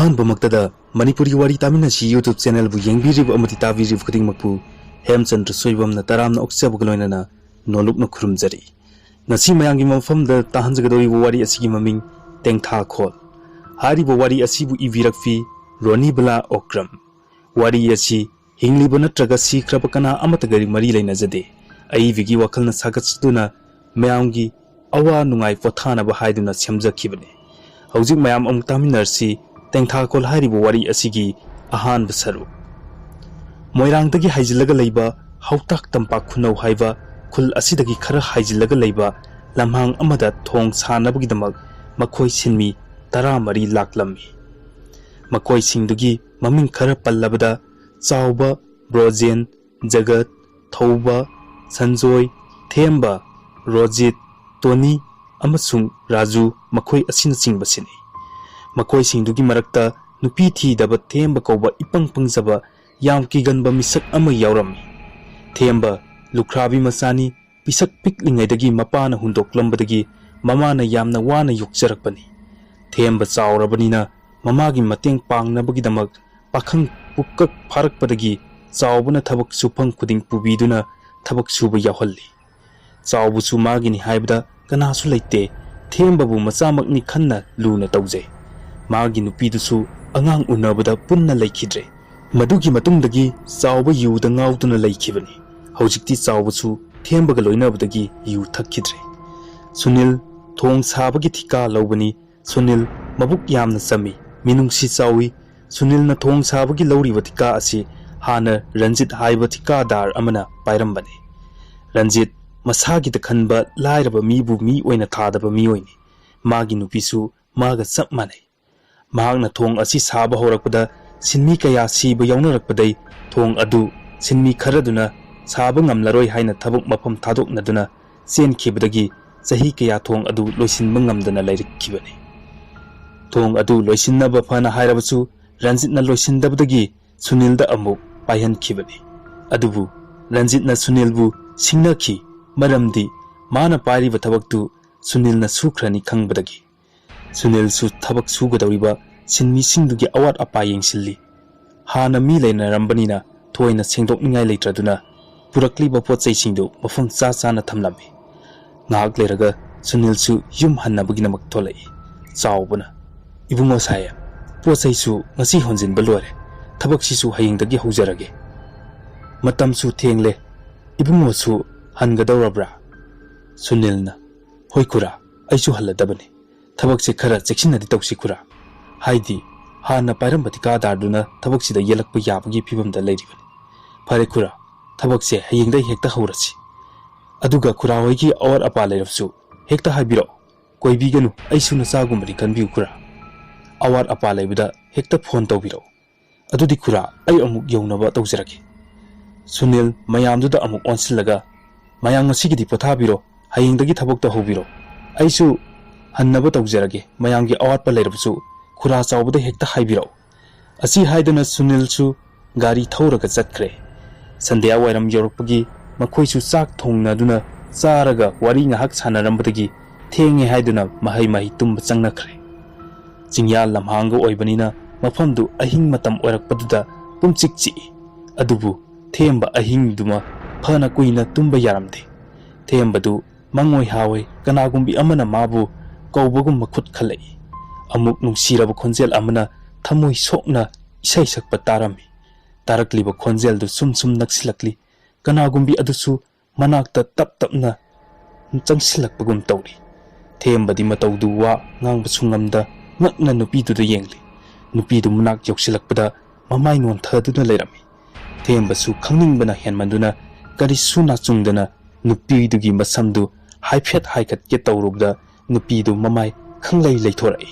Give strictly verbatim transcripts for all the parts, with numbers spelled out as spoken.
ꯑꯍꯥꯟꯕꯃꯛꯇꯗ ꯃꯅꯤꯄꯨꯔꯤ ꯋꯥꯔꯤ ꯇꯥꯃꯤꯟꯅꯁꯤ YouTube channelꯕꯨ ꯌꯦꯡꯕꯤꯔꯤꯕ ꯑꯃꯗꯤ ꯇꯥꯕꯤꯔꯤꯕ ꯈꯨꯗꯤꯡꯃꯛꯄꯨ ꯍꯦꯝꯆꯟꯗ꯭ꯔ ꯁꯣꯏꯕꯝꯅ ꯇꯔꯥꯝꯅ ꯑꯣꯛꯆꯕꯒ ꯂꯣꯏꯅꯅ ꯅꯣꯂꯨꯛꯅ ꯈꯨꯔꯨꯝꯖꯔꯤ꯫ ꯉꯁꯤ ꯃꯌꯥꯝꯒꯤ ꯃꯐꯝꯗ ꯇꯥꯍꯟꯖꯒꯗꯧꯔꯤꯕ ꯋꯥꯔꯤ ꯑꯁꯤꯒꯤ ꯃꯃꯤꯡ ꯇꯦꯡꯊꯥꯈꯣꯜ꯫ ꯍꯥꯏꯔꯤꯕ ꯋꯥꯔꯤ ꯑꯁꯤꯕꯨ ꯏꯕꯤꯔꯛꯄꯤ ꯔꯣꯅꯤꯕꯂꯥ ꯑꯣꯀ꯭ꯔꯝ꯫ ꯋꯥꯔꯤ ꯑꯁꯤ ꯍꯤꯡꯂꯤꯕ ꯅꯠꯇ꯭ꯔꯒ ꯁꯤꯈ꯭ꯔꯕ ꯀꯅꯥ ꯑꯃꯠꯇꯒ ꯃꯔꯤ ꯂꯩꯅꯖꯗꯦ꯫ ꯑꯏꯕꯒꯤ ꯋꯥꯈꯜꯅ ꯁꯥꯒꯠꯆꯗꯨꯅ ꯃꯌꯥꯝꯒꯤ ꯑꯋꯥ ꯅꯨꯡꯉꯥꯏ ꯄꯣꯊꯥꯅꯕ ꯍꯥꯏꯗꯨꯅ ꯁꯦꯝꯖꯈꯤꯕꯅꯤ꯫ ꯍꯧꯖꯤꯛ ꯃꯌꯥꯝ ꯑꯃꯨꯛ ꯇꯥꯃꯤꯟꯅꯔꯁꯤ ꯇꯦꯡꯊꯥꯈꯣꯜ ꯍꯥꯏꯔꯤꯕ ꯋꯥꯔꯤ ꯑꯁꯤꯒꯤ ꯑꯍꯥꯟꯕ ꯁꯔꯨꯛ꯫ ꯃꯣꯏꯔꯥꯡꯗꯒꯤ ꯍꯥꯏꯖꯤꯜꯂꯒ ꯂꯩꯕ ꯍꯧꯇꯥꯛ ꯇꯝꯄꯥꯛ ꯈꯨꯅꯧ ꯍꯥꯏꯕ ꯈꯨꯜ ꯑꯁꯤꯗꯒꯤ ꯈꯔ ꯍꯥꯏꯖꯤꯜꯂꯒ ꯂꯩꯕ ꯂꯝꯍꯥꯡ ꯑꯃꯗ ꯊꯣꯡ ꯁꯥꯅꯕꯒꯤꯗꯃꯛ ꯃꯈꯣꯏ ꯁꯤꯟꯃꯤ ꯇꯔꯥꯃꯔꯤ ꯂꯥꯛꯂꯝꯃꯤ꯫ ꯃꯈꯣꯏꯁꯤꯡꯗꯨꯒꯤ ꯃꯃꯤꯡ ꯈꯔ ꯄꯜꯂꯕꯗ ꯆꯥꯎꯕ, ꯕ꯭ꯔꯣꯖꯦꯟ, ꯖꯒꯠ, ꯊꯧꯕ, ꯁꯟꯖꯣꯏ, ꯊꯦꯝꯕ, ꯔꯣꯖꯤꯠ, ꯇꯣꯅꯤ ꯑꯃꯁꯨꯡ ꯔꯥꯖꯨ ꯃꯈꯣꯏ ꯑꯁꯤꯅꯆꯤꯡꯕꯁꯤꯅꯤ꯫ ꯃꯈꯣꯏꯁꯤꯡꯗꯨꯒꯤ ꯃꯔꯛꯇ ꯅꯨꯄꯤ ꯊꯤꯗꯕ ꯊꯦꯝꯕ ꯀꯧꯕ ꯏꯄꯪ ꯄꯪꯖꯕ ꯌꯥꯝ ꯀꯤꯒꯟꯕ ꯃꯤꯁꯛ ꯑꯃ ꯌꯥꯎꯔꯝꯃꯤ꯫ ꯊꯦꯝꯕ ꯂꯨꯈ꯭ꯔꯥꯕꯤ ꯃꯆꯥꯅꯤ, ꯄꯤꯁꯛ ꯄꯤꯛꯂꯤꯉꯩꯗꯒꯤ ꯃꯄꯥꯅ ꯍꯨꯟꯗꯣꯛꯂꯝꯕꯗꯒꯤ ꯃꯃꯥꯅ ꯌꯥꯝꯅ ꯋꯥꯅ ꯌꯣꯛꯆꯔꯛꯄꯅꯤ꯫ ꯊꯦꯝꯕ ꯆꯥꯎꯔꯕꯅꯤꯅ ꯃꯃꯥꯒꯤ ꯃꯇꯦꯡ ꯄꯥꯡꯅꯕꯒꯤꯗꯃꯛ ꯄꯥꯈꯪ ꯄꯨꯀꯛ ꯐꯥꯔꯛꯄꯗꯒꯤ ꯆꯥꯎꯕꯅ ꯊꯕꯛ ꯁꯨꯐꯝ ꯈꯨꯗꯤꯡ ꯄꯨꯕꯤꯗꯨꯅ ꯊꯕꯛ ꯁꯨꯕ ꯌꯥꯎꯍꯜꯂꯤ꯫ ꯆꯥꯎꯕꯁꯨ ꯃꯥꯒꯤꯅꯤ ꯍꯥꯏꯕꯗ ꯀꯅꯥꯁꯨ ꯂꯩꯇꯦ꯫ ꯊꯦꯝꯕꯕꯨ ꯃꯆꯥꯃꯛꯅꯤ ꯈꯟꯅ ꯂꯨꯅ ꯇꯧꯖꯩ꯫ ꯃꯥꯒꯤ ꯅꯨꯄꯤꯗꯨꯁꯨ ꯑꯉꯥꯡ ꯎꯅꯕꯗ ꯄꯨꯟꯅ ꯂꯩꯈꯤꯗ꯭ꯔꯦ꯫ ꯃꯗꯨꯒꯤ ꯃꯇꯨꯡꯗꯒꯤ ꯆꯥꯎꯕ ꯌꯨꯗ ꯉꯥꯎꯗꯨꯅ ꯂꯩꯈꯤꯕꯅꯤ꯫ ꯍꯧꯖꯤꯛꯇꯤ ꯆꯥꯎꯕꯁꯨ ꯊꯦꯝꯕꯒ ꯂꯣꯏꯅꯕꯗꯒꯤ ꯌꯨ ꯊꯛꯈꯤꯗ꯭ꯔꯦ꯫ ꯁꯨꯅꯤꯜ ꯊꯣꯡ ꯁꯥꯕꯒꯤ ꯊꯤꯀꯥ ꯂꯧꯕꯅꯤ꯫ ꯁꯨꯅꯤꯜ ꯃꯕꯨꯛ ꯌꯥꯝꯅ ꯆꯝꯃꯤ, ꯃꯤꯅꯨꯡꯁꯤ ꯆꯥꯎꯏ꯫ ꯁꯨꯅꯤꯜꯅ ꯊꯣꯡ ꯁꯥꯕꯒꯤ ꯂꯧꯔꯤꯕ ꯊꯤꯀꯥ ꯑꯁꯤ ꯍꯥꯟꯅ ꯔꯟꯖꯤꯠ ꯍꯥꯏꯕ ꯊꯤꯀꯥꯗꯥꯔ ꯑꯃꯅ ꯄꯥꯏꯔꯝꯕꯅꯤ꯫ ꯔꯟꯖꯤꯠ ꯃꯁꯥꯒꯤꯗ ꯈꯟꯕ ꯂꯥꯏꯔꯕ ꯃꯤꯕꯨ ꯃꯤ ꯑꯣꯏꯅ ꯊꯥꯗꯕ ꯃꯤꯑꯣꯏꯅꯤ꯫ ꯃꯥꯒꯤ ꯅꯨꯄꯤꯁꯨ ꯃꯥꯒ ꯆꯞ ꯃꯥꯟꯅꯩ꯫ ꯃꯍꯥꯛꯅ ꯊꯣꯡ ꯑꯁꯤ ꯁꯥꯕ ꯍꯧꯔꯛꯄꯗ ꯁꯤꯟꯃꯤ ꯀꯌꯥ ꯁꯤꯕ ꯌꯥꯎꯅꯔꯛꯄꯗꯩ ꯊꯣꯡ ꯑꯗꯨ ꯁꯤꯟꯃꯤ ꯈꯔꯗꯨꯅ ꯁꯥꯕ ꯉꯝꯂꯔꯣꯏ ꯍꯥꯏꯅ ꯊꯕꯛ ꯃꯐꯝ ꯊꯥꯗꯣꯛꯅꯗꯨꯅ ꯆꯦꯟꯈꯤꯕꯗꯒꯤ ꯆꯍꯤ ꯀꯌꯥ ꯊꯣꯡ ꯑꯗꯨ ꯂꯣꯏꯁꯤꯟꯕ ꯉꯝꯗꯅ ꯂꯩꯔꯛꯈꯤꯕꯅꯤ꯫ ꯊꯣꯡ ꯑꯗꯨ ꯂꯣꯏꯁꯤꯟꯅꯕ ꯐꯅ ꯍꯥꯏꯔꯕꯁꯨ ꯔꯟꯖꯤꯠꯅ ꯂꯣꯏꯁꯤꯟꯗꯕꯗꯒꯤ ꯁꯨꯅꯤꯜꯗ ꯑꯃꯨꯛ ꯄꯥꯏꯍꯟꯈꯤꯕꯅꯤ꯫ ꯑꯗꯨꯕꯨ ꯔꯟꯖꯤꯠꯅ ꯁꯨꯅꯤꯜꯕꯨ ꯁꯤꯡꯅꯈꯤ, ꯃꯔꯝꯗꯤ ꯃꯥꯅ ꯄꯥꯏꯔꯤꯕ ꯊꯕꯛꯇꯨ ꯁꯨꯅꯤꯜꯅ ꯁꯨꯈ꯭ꯔꯅꯤ ꯈꯪꯕꯗꯒꯤ꯫ ꯁꯨꯅꯤꯜꯁꯨ ꯊꯕꯛ ꯁꯨꯒꯗꯧꯔꯤꯕ ꯁꯤꯟꯃꯤꯁꯤꯡꯗꯨꯒꯤ ꯑꯋꯥꯠ ꯑꯄꯥ ꯌꯦꯡꯁꯤꯜꯂꯤ꯫ ꯍꯥꯟꯅ ꯃꯤ ꯂꯩꯅꯔꯝꯕꯅꯤꯅ ꯊꯣꯏꯅ ꯁꯦꯡꯗꯣꯛꯅꯤꯡꯉꯥꯏ ꯂꯩꯇ꯭ꯔꯗꯨꯅ ꯄꯨꯔꯛꯂꯤꯕ ꯄꯣꯠ ꯆꯩꯁꯤꯡꯗꯨ ꯃꯐꯝ ꯆꯥ ꯆꯥꯅ ꯊꯝꯂꯝꯃꯤ꯫ ꯉꯥꯏꯍꯥꯛ ꯂꯩꯔꯒ ꯁꯨꯅꯤꯜꯁꯨ ꯌꯨꯝ ꯍꯟꯅꯕꯒꯤꯗꯃꯛ ꯊꯣꯛꯂꯛꯏ꯫ ꯆꯥꯎꯕꯅ, "ꯏꯕꯨꯡꯉꯣ ꯁꯥꯍꯦꯕ, ꯄꯣꯠ ꯆꯩꯁꯨ ꯉꯁꯤ ꯍꯣꯟꯖꯤꯟꯕ ꯂꯣꯏꯔꯦ, ꯊꯕꯛꯁꯤꯁꯨ ꯍꯌꯦꯡꯗꯒꯤ ꯍꯧꯖꯔꯒꯦ꯫ ꯃꯇꯝꯁꯨ ꯊꯦꯡꯂꯦ, ꯏꯕꯨꯡꯉꯣꯁꯨ ꯍꯟꯒꯗꯧꯔꯕ꯭ꯔꯥ?" ꯁꯨꯅꯤꯜꯅ, "ꯍꯣꯏ ꯈꯨꯔꯥ, ꯑꯩꯁꯨ ꯍꯜꯂꯗꯕꯅꯤ꯫ ꯊꯕꯛꯁꯦ ꯈꯔ ꯆꯦꯛꯁꯤꯟꯅꯗꯤ ꯇꯧꯁꯤ ꯈꯨꯔꯥ꯫ ꯍꯥꯏꯗꯤ ꯍꯥꯟꯅ ꯄꯥꯏꯔꯝꯕ ꯊꯤꯀꯥꯗꯥꯔꯗꯨꯅ ꯊꯕꯛꯁꯤꯗ ꯌꯦꯜꯂꯛꯄ ꯌꯥꯕꯒꯤ ꯐꯤꯕꯝꯗ ꯂꯩꯔꯤꯕꯅꯤ꯫ ꯐꯔꯦ ꯈꯨꯔꯥ, ꯊꯕꯛꯁꯦ ꯍꯌꯦꯡꯗꯩ ꯍꯦꯛꯇ ꯍꯧꯔꯁꯤ꯫ ꯑꯗꯨꯒ ꯈꯨꯔꯥ ꯍꯣꯏꯒꯤ ꯑꯋꯥꯠ ꯑꯄꯥ ꯂꯩꯔꯕꯁꯨ ꯍꯦꯛꯇ ꯍꯥꯏꯕꯤꯔꯛꯑꯣ꯫ ꯀꯣꯏꯕꯤꯒꯅꯨ, ꯑꯩꯁꯨ ꯅꯆꯥꯒꯨꯝꯕꯅꯤ ꯈꯟꯕꯤꯌꯨ ꯈꯨꯔꯥ꯫ ꯑꯋꯥꯠ ꯑꯄꯥ ꯂꯩꯕꯗ ꯍꯦꯛꯇ ꯐꯣꯟ ꯇꯧꯕꯤꯔꯛꯑꯣ꯫ ꯑꯗꯨꯗꯤ ꯈꯨꯔꯥ, ꯑꯩ ꯑꯃꯨꯛ ꯌꯧꯅꯕ ꯇꯧꯖꯔꯒꯦ꯫" ꯁꯨꯅꯤꯜ ꯃꯌꯥꯝꯗꯨꯗ ꯑꯃꯨꯛ ꯑꯣꯟꯁꯤꯜꯂꯒ, "ꯃꯌꯥꯝ ꯉꯁꯤꯒꯤꯗꯤ ꯄꯣꯊꯥꯕꯤꯔꯣ, ꯍꯌꯦꯡꯗꯒꯤ ꯊꯕꯛꯇꯣ ꯍꯧꯕꯤꯔꯣ꯫ ꯑꯩꯁꯨ ꯍꯟꯅꯕ ꯇꯧꯖꯔꯒꯦ, ꯃꯌꯥꯝꯒꯤ ꯑꯋꯥꯠꯄ ꯂꯩꯔꯕꯁꯨ ꯈꯨꯔꯥ ꯆꯥꯎꯕꯗ ꯍꯦꯛꯇ ꯍꯥꯏꯕꯤꯔꯛꯎ꯫" ꯑꯁꯤ ꯍꯥꯏꯗꯨꯅ ꯁꯨꯅꯤꯜꯁꯨ ꯒꯥꯔꯤ ꯊꯧꯔꯒ ꯆꯠꯈ꯭ꯔꯦ꯫ ꯁꯟꯙ꯭ꯌꯥ ꯋꯥꯏꯔꯝ ꯌꯧꯔꯛꯄꯒꯤ ꯃꯈꯣꯏꯁꯨ ꯆꯥꯛ ꯊꯣꯡꯅꯗꯨꯅ ꯆꯥꯔꯒ ꯋꯥꯔꯤ ꯉꯥꯏꯍꯥꯛ ꯁꯥꯟꯅꯔꯝꯕꯗꯒꯤ ꯊꯦꯡꯉꯦ ꯍꯥꯏꯗꯨꯅ ꯃꯍꯩ ꯃꯍꯩ ꯇꯨꯝꯕ ꯆꯪꯅꯈ꯭ꯔꯦ꯫ ꯆꯤꯡꯌꯥ ꯂꯝꯍꯥꯡꯒ ꯑꯣꯏꯕꯅꯤꯅ ꯃꯐꯝꯗꯨ ꯑꯍꯤꯡ ꯃꯇꯝ ꯑꯣꯏꯔꯛꯄꯗꯨꯗ ꯄꯨꯝꯆꯤꯛ ꯆꯤꯛꯏ꯫ ꯑꯗꯨꯕꯨ ꯊꯦꯝꯕ ꯑꯍꯤꯡꯗꯨꯃ ꯐꯅ ꯀꯨꯏꯅ ꯇꯨꯝꯕ ꯌꯥꯔꯝꯗꯦ꯫ ꯊꯦꯝꯕꯗꯨ ꯃꯪꯑꯣꯏ ꯍꯥꯑꯣꯏ ꯀꯅꯥꯒꯨꯝꯕꯤ ꯑꯃꯅ ꯃꯥꯕꯨ ꯀꯧꯕꯒꯨꯝ ꯃꯈꯨꯠ ꯈꯜꯂꯛꯏ꯫ ꯑꯃꯨꯛ ꯅꯨꯡꯁꯤꯔꯕ ꯈꯣꯟꯖꯦꯜ ꯑꯃꯅ ꯊꯃꯣꯏ ꯁꯣꯛꯅ ꯏꯁꯩ ꯁꯛꯄ ꯇꯥꯔꯝꯃꯤ꯫ ꯇꯥꯔꯛꯂꯤꯕ ꯈꯣꯟꯖꯦꯜꯗꯨ ꯁꯨꯝ ꯁꯨꯝ ꯅꯛꯁꯤꯜꯂꯛꯂꯤ꯫ ꯀꯅꯥꯒꯨꯝꯕꯤ ꯑꯗꯨꯁꯨ ꯃꯅꯥꯛꯇ ꯇꯞ ꯇꯞꯅ ꯆꯪꯁꯤꯜꯂꯛꯄꯒꯨꯝ ꯇꯧꯔꯤ꯫ ꯊꯦꯝꯕꯗꯤ ꯃꯇꯧꯗꯨ ꯋꯥ ꯉꯥꯡꯕꯁꯨ ꯉꯝꯗ ꯉꯛꯅ ꯅꯨꯄꯤꯗꯨꯗ ꯌꯦꯡꯂꯤ꯫ ꯅꯨꯄꯤꯗꯨ ꯃꯅꯥꯛ ꯌꯧꯁꯤꯜꯂꯛꯄꯗ ꯃꯃꯥꯏ ꯅꯣꯟꯊꯗꯨꯅ ꯂꯩꯔꯝꯃꯤ꯫ ꯊꯦꯝꯕꯁꯨ ꯈꯪꯅꯤꯡꯕꯅ ꯍꯦꯟꯃꯟꯗꯨꯅ ꯀꯔꯤꯁꯨ ꯅꯥꯆꯨꯡꯗꯅ ꯅꯨꯄꯤꯗꯨꯒꯤ ꯃꯁꯝꯗꯨ ꯍꯥꯏꯐꯦꯠ ꯍꯥꯏꯒꯠꯀꯦ ꯇꯧꯔꯨꯕꯗ ꯅꯨꯄꯤꯗꯨ ꯃꯃꯥꯏ ꯈꯪꯂꯩ ꯂꯩꯊꯣꯔꯛꯏ꯫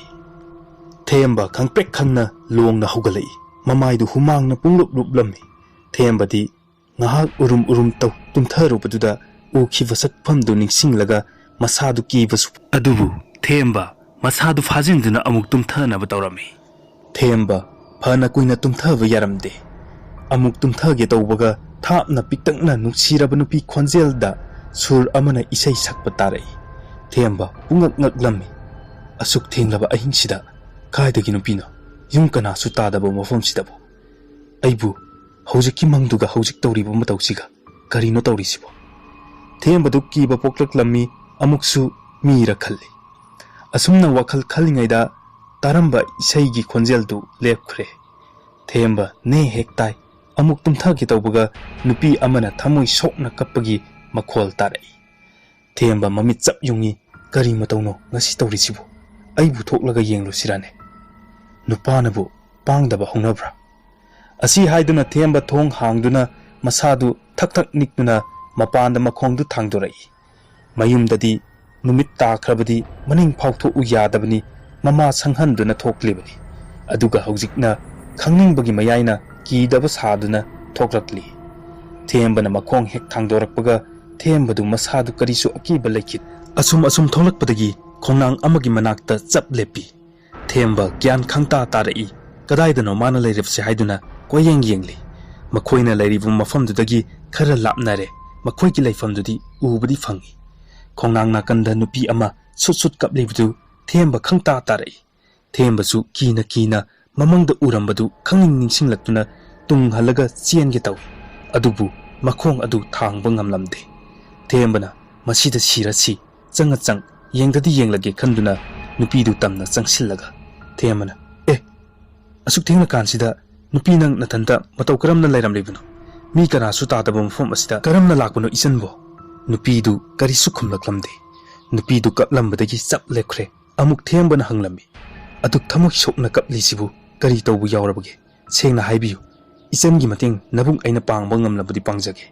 ꯊꯦꯝꯕ ꯈꯪꯄ꯭ꯔꯦꯛ ꯈꯪꯅ ꯂꯣꯡꯅ ꯍꯧꯒꯠꯂꯛꯏ꯫ ꯃꯃꯥꯏꯗꯨ ꯍꯨꯃꯥꯡꯅ ꯄꯨꯡꯂꯨꯞ ꯂꯨꯞꯂꯝꯃꯤ꯫ ꯊꯦꯝꯕꯗꯤ ꯉꯥꯏꯍꯥꯛ ꯎꯔꯨꯝ ꯎꯔꯨꯝ ꯇꯧ ꯇꯨꯝꯊꯔꯨꯕꯗꯨꯗ ꯎꯈꯤꯕ ꯁꯛꯐꯝꯗꯨ ꯅꯤꯡꯁꯤꯡꯂꯒ ꯃꯁꯥꯗꯨ ꯀꯤꯕꯁꯨ, ꯑꯗꯨꯕꯨ ꯊꯦꯝꯕ ꯃꯁꯥꯗꯨ ꯐꯥꯖꯤꯟꯗꯨꯅ ꯑꯃꯨꯛ ꯇꯨꯝꯊꯅꯕ ꯇꯧꯔꯝꯃꯤ꯫ ꯊꯦꯝꯕ ꯐꯅ ꯀꯨꯏꯅ ꯇꯨꯝꯊꯕ ꯌꯥꯔꯝꯗꯦ꯫ ꯑꯃꯨꯛ ꯇꯨꯝꯊꯒꯦ ꯇꯧꯕꯒ ꯊꯥꯞꯅ ꯄꯤꯛꯇꯛꯅ ꯅꯨꯡꯁꯤꯔꯕ ꯅꯨꯄꯤ ꯈꯣꯟꯖꯦꯜꯗ ꯁꯨꯔ ꯑꯃꯅ ꯏꯁꯩ ꯁꯛꯄ ꯇꯥꯔꯛꯏ꯫ ꯊꯦꯝꯕ ꯄꯨꯡꯉꯛ ꯉꯛꯂꯝꯃꯤ꯫ ꯑꯁꯨꯛ ꯊꯦꯡꯂꯕ ꯑꯍꯤꯡꯁꯤꯗ "ꯀꯥꯏꯗꯒꯤ ꯅꯨꯄꯤꯅꯣ? ꯌꯨꯝ ꯀꯅꯥꯁꯨ ꯇꯥꯗꯕ ꯃꯐꯝꯁꯤꯗꯕꯨ? ꯑꯩꯕꯨ ꯍꯧꯖꯤꯛꯀꯤ ꯃꯪꯗꯨꯒ ꯍꯧꯖꯤꯛ ꯇꯧꯔꯤꯕ ꯃꯇꯧꯁꯤꯒ ꯀꯔꯤꯅꯣ ꯇꯧꯔꯤꯁꯤꯕꯣ?" ꯊꯦꯝꯕꯗꯨ ꯀꯤꯕ ꯄꯣꯛꯂꯛꯂꯝꯃꯤ, ꯑꯃꯨꯛꯁꯨ ꯃꯤꯔ ꯈꯜꯂꯤ꯫ ꯑꯁꯨꯝꯅ ꯋꯥꯈꯜ ꯈꯜꯂꯤꯉꯩꯗ ꯇꯥꯔꯝꯕ ꯏꯁꯩꯒꯤ ꯈꯣꯟꯖꯦꯜꯗꯨ ꯂꯦꯞꯈ꯭ꯔꯦ꯫ ꯊꯦꯝꯕ ꯅꯦ ꯍꯦꯛ ꯇꯥꯏ, ꯑꯃꯨꯛ ꯇꯨꯝꯊꯒꯦ ꯇꯧꯕꯒ ꯅꯨꯄꯤ ꯑꯃꯅ ꯊꯃꯣꯏ ꯁꯣꯛꯅ ꯀꯞꯄꯒꯤ ꯃꯈꯣꯜ ꯇꯥꯔꯛꯏ꯫ ꯊꯦꯝꯕ ꯃꯃꯤꯠ ꯆꯞ ꯌꯨꯡꯉꯤ꯫ "ꯀꯔꯤ ꯃꯇꯧꯅꯣ ꯉꯁꯤ ꯇꯧꯔꯤꯁꯤꯕꯨ? ꯑꯩꯕꯨ ꯊꯣꯛꯂꯒ ꯌꯦꯡꯂꯨꯁꯤꯔꯥꯅꯦ? ꯅꯨꯄꯥꯅꯕꯨ ꯄꯥꯡꯗꯕ ꯍꯧꯅꯕ꯭ꯔꯥ?" ꯑꯁꯤ ꯍꯥꯏꯗꯨꯅ ꯊꯦꯝꯕ ꯊꯣꯡ ꯍꯥꯡꯗꯨꯅ ꯃꯁꯥꯗꯨ ꯊꯛ ꯊꯛ ꯅꯤꯛꯇꯨꯅ ꯃꯄꯥꯟꯗ ꯃꯈꯣꯡꯗꯨ ꯊꯥꯡꯗꯣꯔꯛꯏ꯫ ꯃꯌꯨꯝꯗꯗꯤ ꯅꯨꯃꯤꯠ ꯇꯥꯈ꯭ꯔꯕꯗꯤ ꯃꯅꯤꯡ ꯐꯥꯎꯊꯣꯛꯎ ꯌꯥꯗꯕꯅꯤ, ꯃꯃꯥ ꯁꯪꯍꯟꯗꯨꯅ ꯊꯣꯛꯂꯤꯕꯅꯤ꯫ ꯑꯗꯨꯒ ꯍꯧꯖꯤꯛꯅ ꯈꯪꯅꯤꯡꯕꯒꯤ ꯃꯌꯥꯏꯅ ꯀꯤꯗꯕ ꯁꯥꯗꯨꯅ ꯊꯣꯛꯂꯛꯂꯤ꯫ ꯊꯦꯝꯕꯅ ꯃꯈꯣꯡ ꯍꯦꯛ ꯊꯥꯡꯗꯣꯔꯛꯄꯒ ꯊꯦꯝꯕꯗꯨ ꯃꯁꯥꯗꯨ ꯀꯔꯤꯁꯨ ꯑꯀꯤꯕ ꯂꯩꯈꯤꯗꯦ꯫ ꯑꯁꯨꯝ ꯑꯁꯨꯝ ꯊꯣꯛꯂꯛꯄꯗꯒꯤ ꯈꯣꯡꯅꯥꯡ ꯑꯃꯒꯤ ꯃꯅꯥꯛꯇ ꯆꯞ ꯂꯦꯞꯄꯤ꯫ ꯊꯦꯝꯕ ꯒ꯭ꯌꯥꯟ ꯈꯪꯇꯥ ꯇꯥꯔꯛꯏ꯫ ꯀꯗꯥꯏꯗꯅꯣ ꯃꯥꯅ ꯂꯩꯔꯤꯕꯁꯦ ꯍꯥꯏꯗꯨꯅ ꯀꯣꯏꯌꯦꯡ ꯌꯦꯡꯂꯤ꯫ ꯃꯈꯣꯏꯅ ꯂꯩꯔꯤꯕ ꯃꯐꯝꯗꯨꯗꯒꯤ ꯈꯔ ꯂꯥꯞꯅꯔꯦ꯫ ꯃꯈꯣꯏꯒꯤ ꯂꯩꯐꯝꯗꯨꯗꯤ ꯎꯕꯗꯤ ꯐꯪꯏ꯫ ꯈꯣꯡꯅꯥꯡ ꯅꯥꯀꯟꯗ ꯅꯨꯄꯤ ꯑꯃ ꯁꯨꯠ ꯁꯨꯠ ꯀꯞꯂꯤꯕꯗꯨ ꯊꯦꯝꯕ ꯈꯪꯇꯥ ꯇꯥꯔꯛꯏ꯫ ꯊꯦꯝꯕꯁꯨ ꯀꯤꯅ ꯀꯤꯅ ꯃꯃꯪꯗ ꯎꯔꯝꯕꯗꯨ ꯈꯪꯅꯤꯡ ꯅꯤꯡꯁꯤꯡꯂꯛꯇꯨꯅ ꯇꯨꯡ ꯍꯜꯂꯒ ꯆꯦꯟꯒꯦ ꯇꯧꯏ꯫ ꯑꯗꯨꯕꯨ ꯃꯈꯣꯡ ꯑꯗꯨ ꯊꯥꯡꯕ ꯉꯝꯂꯝꯗꯦ꯫ ꯊꯦꯝꯕꯅ "ꯃꯁꯤꯗ ꯁꯤꯔꯁꯤ, ꯆꯪꯉ ꯆꯪ, ꯌꯦꯡꯗꯗꯤ ꯌꯦꯡꯂꯒꯦ" ꯈꯟꯗꯨꯅ ꯅꯨꯄꯤꯗꯨ ꯇꯝꯅ ꯆꯪꯁꯤꯜꯂꯒ ꯊꯦꯝꯕꯅ, "ꯑꯦ, ꯑꯁꯨꯛ ꯊꯦꯡꯂꯀꯥꯟꯁꯤꯗ ꯅꯨꯄꯤ ꯅꯪ ꯅꯊꯟꯇ ꯃꯇꯧ ꯀꯔꯝꯅ ꯂꯩꯔꯝꯂꯤꯕꯅꯣ? ꯃꯤ ꯀꯅꯥꯁꯨ ꯇꯥꯗꯕ ꯃꯐꯝ ꯑꯁꯤꯗ ꯀꯔꯝꯅ ꯂꯥꯛꯄꯅꯣ ꯏꯆꯟꯕꯣ?" ꯅꯨꯄꯤꯗꯨ ꯀꯔꯤꯁꯨ ꯈꯨꯝꯂꯛꯂꯝꯗꯦ꯫ ꯅꯨꯄꯤꯗꯨ ꯀꯞꯂꯝꯕꯗꯒꯤ ꯆꯞ ꯂꯦꯞꯈ꯭ꯔꯦ꯫ ꯑꯃꯨꯛ ꯊꯦꯝꯕꯅ ꯍꯪꯂꯝꯃꯤ, "ꯑꯗꯨꯛ ꯊꯃꯣꯏ ꯁꯣꯛꯅ ꯀꯞꯂꯤꯁꯤꯕꯨ ꯀꯔꯤ ꯇꯧꯕ ꯌꯥꯎꯔꯕꯒꯦ? ꯁꯦꯡꯅ ꯍꯥꯏꯕꯤꯌꯨ꯫ ꯏꯆꯟꯒꯤ ꯃꯇꯦꯡ ꯅꯕꯨꯡ ꯑꯩꯅ ꯄꯥꯡꯕ ꯉꯝꯂꯕꯗꯤ ꯄꯥꯡꯖꯒꯦ꯫"